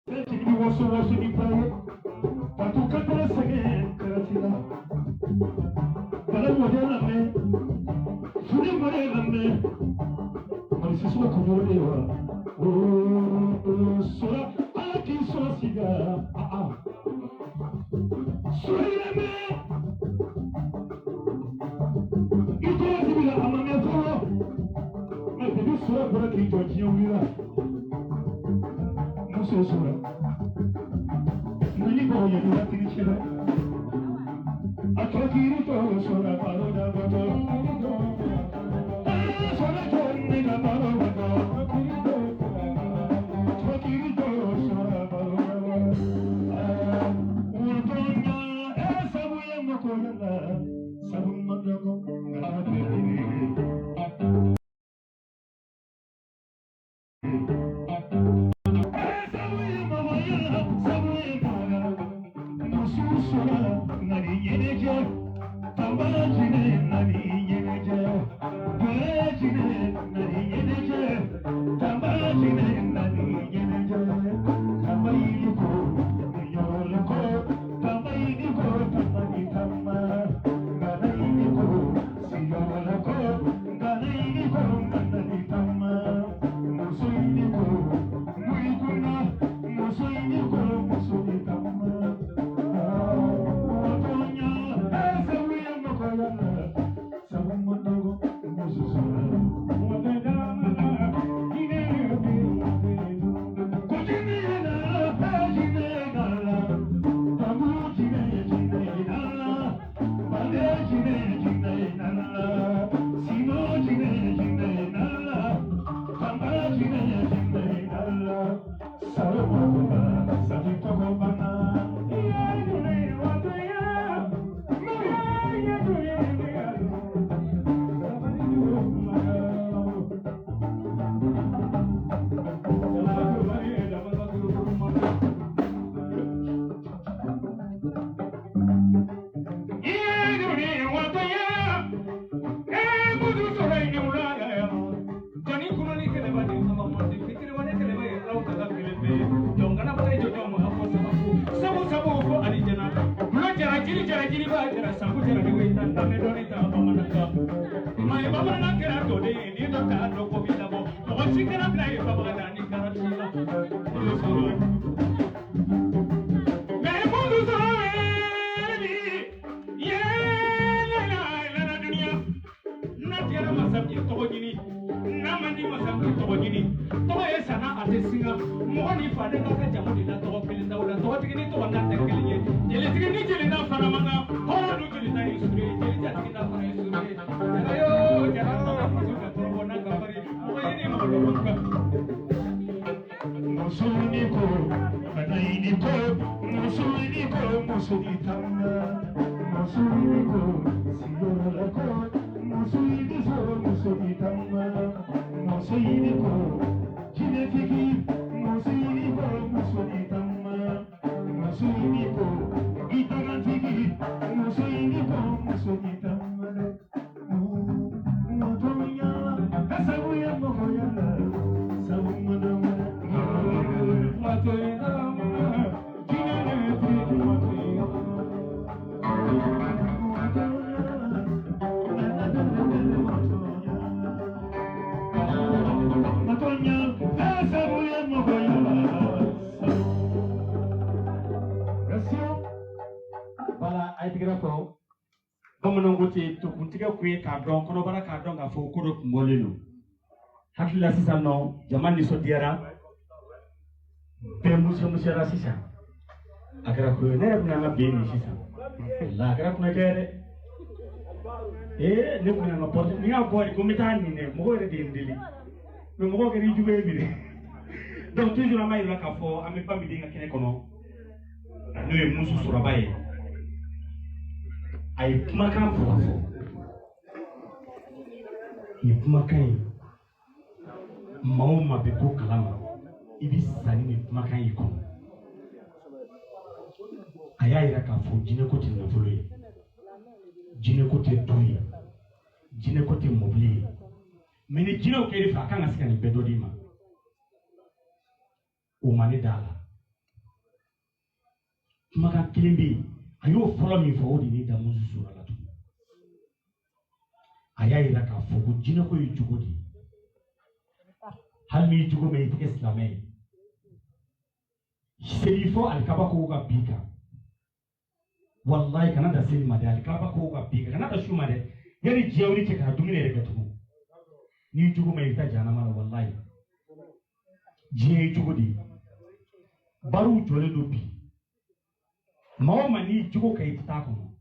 Bɛɛ jigi bɛ waso waso ni ba ye Fatou ka tɛrɛ sɛgɛn karati la Bala mɔden lamɛn Funi mɔden lamɛn Mali Sisoko kunkolo de wa ooo sɔrɔ Ala k'i sɔn siga aa sɔrɔ lamɛn i tɔgɔ sigi la a ma mɛn fɔlɔ mɛ depi sɔrɔ bɔra k'i jɔ diɲɛ wulila muso sɔrɔ nani bɔ yɛlɛ waati ni cɛ dɛ a tɔ k'i tɔ sɔrɔ baro da bɔtɔ sɔrɔ jɔ ni ka baro bɔtɔ tɔ k'i tɔ sɔrɔ baro da bɔtɔ wotɔnya e sabu ye mako la sabu ma dɔgɔ nka bɛɛ Bamananw ko ten tokuntigɛ kun ye k'a dɔn kɔnɔbara k'a dɔn k'a fɔ ko dɔ kun bɔlen don hakili la sisan nɔ jama nisɔndiyara bɛɛ musamusara sisan a kɛra ko ye ne yɛrɛ bɛna an ka ben nin sisan la a kɛra kunnajɛ ye dɛ ee ne kun y'an ka pɔrɔti ni y'a bɔ de ko n bɛ taa nin dɛ mɔgɔw yɛrɛ de ye n deli mɛ mɔgɔw kɛra i jugu ye bi dɛ donc toujours an b'a yira k'a fɔ an bɛ ba min den ka kɛnɛ kɔnɔ n'o ye muso sɔrɔba ye a ye kumakan fila fɔ nin kumakan in maa o maa bɛ ko kalama i bɛ sa ni nin kumakan in kɔnɔ a y'a yira k'a fɔ jinɛko tɛ nafolo ye jinɛko tɛ du ye jinɛko tɛ mɔbili ye mɛ ni jinɛw kɛr'i fɛ a kan ka se ka nin bɛɛ dɔ d'i ma o ma ne da la. Kumakan kelen bɛ yen, a y'o fɔlɔ min fɔ, o de ye ne da musu sura la tugun. A y'a yira k'a fɔ ko jinɛko ye jogo de ye. Hali n'i jogo mɛn, i tɛ kɛ silamɛ ye. Seli fɔ alikaba kogo ka bin kan, walayi, kana da seli ma dɛ. Alikaba kogo ka bin kan, kana da su ma dɛ. Yanni diɲɛ wuli cɛ, kana dumuni yɛrɛ kɛ tugun. N'i jogo ma, i bɛ taa jahanama la. Walayi, diɲɛ ye jogo de ye. Bariw jɔlen don bi. Maa o maa n'i jogo ka, i tɛ taa kɔnɔ.